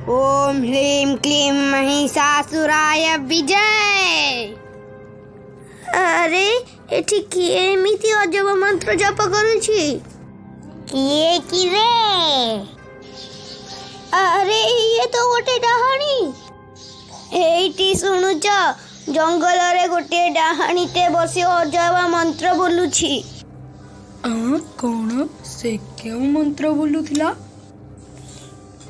ଓମ୍ ହ୍ରୀಂ କ୍ଲିಂ ମହିଷାସୁରାୟ ବିଜୟ। ଆରେ ଏଠି କିଏ ଏମିତି ଅଜବ ମନ୍ତ୍ର ଜପ କରୁଛି? କିଏ କିରେ? ଆରେ ଇଏ ତ ଗୋଟେ ଡାହାଣୀ। ଏଇଠି ଶୁଣୁଛ, ଜଙ୍ଗଲରେ ଗୋଟିଏ ଡାହାଣୀଟେ ବସି ଅଜବ ମନ୍ତ୍ର ବୋଲୁଛି। କଣ? ସେ କେଉଁ ମନ୍ତ୍ର ବୋଲୁଥିଲା?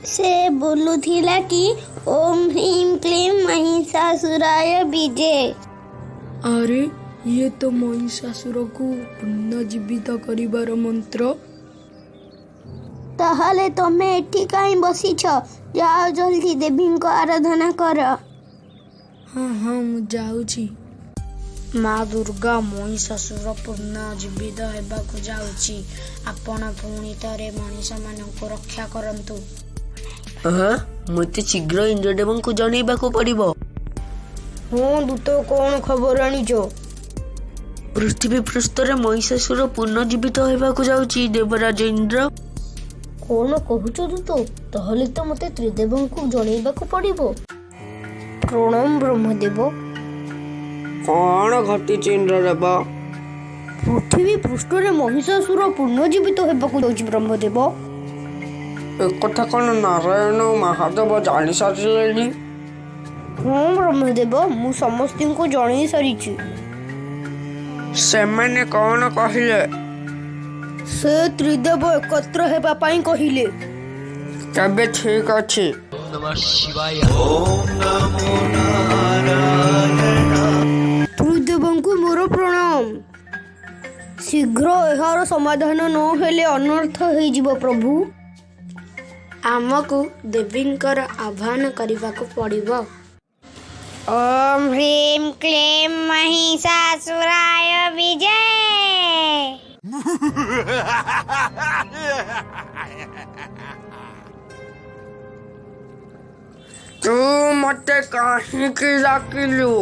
ସେ ବୋଲୁଥିଲା କି ଓମ୍ ହ୍ରୀಂ କ୍ଲିಂ ମହିଷାସୁରାୟ ବିଜେ। ଆରେ ଇଏ ତ ମହିଷାସୁରକୁ ପୁନର୍ଜୀବିତ କରିବାର ମନ୍ତ୍ର। ତାହେଲେ ତମେ ଏଠି କାହିଁ ବସିଛ? ଯାଅ ଜଲ୍ଦି ଦେବୀଙ୍କ ଆରାଧନା କର। ହଁ ହଁ, ମୁଁ ଯାଉଛି। ମା ଦୁର୍ଗା, ମହିଷାସୁର ପୁନର୍ଜୀବିତ ହେବାକୁ ଯାଉଛି। ଆପଣ ପୁଣି ଥରେ ମଣିଷମାନଙ୍କୁ ରକ୍ଷା କରନ୍ତୁ। ହଁ, ମୋତେ ଶୀଘ୍ର ଇନ୍ଦ୍ରଦେବଙ୍କୁ ଜଣେଇବାକୁ ପଡ଼ିବ। ହଁ ଦୂତ, କଣ ଖବର ଆଣିଛ? ପୃଥିବୀ ପୃଷ୍ଠରେ ମହିଷାସୁର ପୁନର୍ଜୀବିତ ହେବାକୁ ଯାଉଛି ଦେବରାଜ ଇନ୍ଦ୍ର। କଣ କହୁଛ ଦୂତ? ତାହେଲେ ତ ମୋତେ ତ୍ରିଦେବଙ୍କୁ ଜଣେଇବାକୁ ପଡ଼ିବ। ପ୍ରଣାମ ବ୍ରହ୍ମଦେବ। କଣ ଘଟିଛି ଇନ୍ଦ୍ରଦେବ? ପୃଥିବୀ ପୃଷ୍ଠରେ ମହିଷାସୁର ପୁନର୍ଜୀବିତ ହେବାକୁ ଯାଉଛି ବ୍ରହ୍ମଦେବ। ଏକଥା କଣ ନାରାୟଣ ଓ ମହାଦେବ ଜାଣି ସାରିଲେଣି? ହଁ ବ୍ରହ୍ମଦେବ, ମୁଁ ସମସ୍ତଙ୍କୁ ଜଣେଇ ସାରିଛି। ସେମାନେ କଣ କହିଲେ? ସେ ତ୍ରିଦେବ ଏକତ୍ର ହେବା ପାଇଁ କହିଲେ। ତେବେ ଠିକ ଅଛି। ତ୍ରିଦେବଙ୍କୁ ମୋର ପ୍ରଣାମ। ଶୀଘ୍ର ଏହାର ସମାଧାନ ନ ହେଲେ ଅନର୍ଥ ହେଇଯିବ ପ୍ରଭୁ। ଆମକୁ ଦେବୀଙ୍କର ଆହ୍ୱାନ କରିବାକୁ ପଡ଼ିବ। ଓମ୍ ହ୍ରୀಂ କ୍ଲିಂ ମହିଷାସୁରାୟ ବିଜୟ। ତୁ ମତେ କାହିଁକି ଡାକିଲୁ?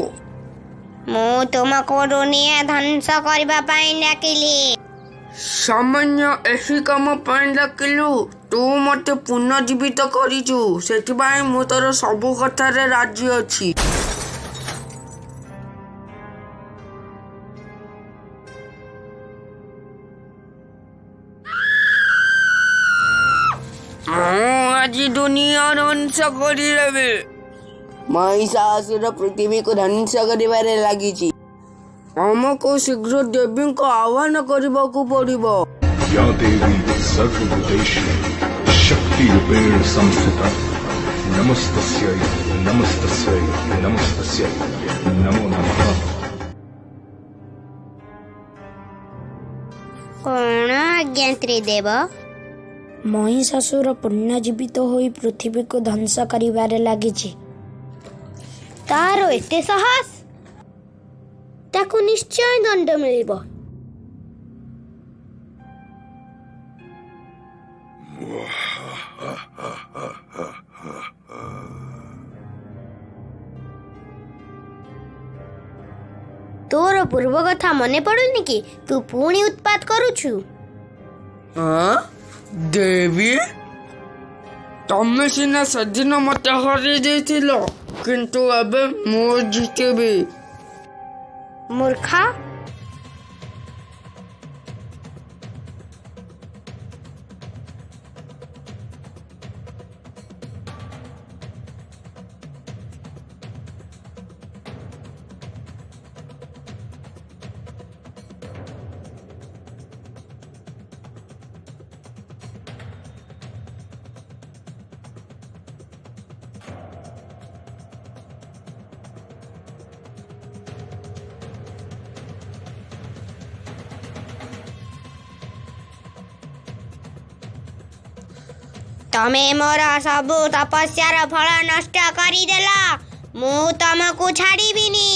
ମୁଁ ତୁମକୁ ଦୁନିଆ ଧ୍ୱଂସ କରିବା ପାଇଁ ଡାକିଲି। ସାମାନ୍ୟ ଏହି କାମ ପାଇଁ ଡାକିଲୁ? ତୁ ମତେ ପୁନର୍ଜୀବିତ କରିଛୁ, ସେଥିପାଇଁ ମୁଁ ତୋର ସବୁ କଥାରେ ରାଜି ଅଛି। ମୁଁ ଆଜି ଦୁନିଆ ଧ୍ୱଂସ କରିଦେବି। ମହିଷାସୁର ପୃଥିବୀକୁ ଧ୍ୱଂସ କରିବାରେ ଲାଗିଛି। ଆମକୁ ଶୀଘ୍ର ଦେବୀଙ୍କ ଆହ୍ୱାନ କରିବାକୁ ପଡ଼ିବ। या देवी सर्वभूतेषु शक्तिरूपेण संस्थिता, नमस्तस्यै नमस्तस्यै नमस्तस्यै नमो नमः। କଣ ଆଜ୍ଞା ତ୍ରିଦେବ? ମହିଷାସୁର ପୁନର୍ଜୀବିତ ହୋଇ ପୃଥିବୀକୁ ଧ୍ୱଂସ କରିବାରେ ଲାଗିଛି। ତାର ଏତେ ସାହସ? ତାକୁ ନିଶ୍ଚୟ ଦଣ୍ଡ ମିଳିବ। ତୋର ପୂର୍ବ କଥା ମନେ ପଡୁନି କି? ତୁ ପୁଣି ଉତ୍ପାତ କରୁଛୁ। ହଁ ଦେବୀ, ତମେ ସିନା ସେଦିନ ମତେ ହରେଇ ଦେଇଥିଲ, କିନ୍ତୁ ଏବେ ମୁଁ ଜିତିବି। ମୂର୍ଖ। ତମେ ମୋର ସବୁ ତପସ୍ୟାର ଫଳ ନଷ୍ଟ କରିଦେଲ। ମୁଁ ତମକୁ ଛାଡ଼ିବିନି।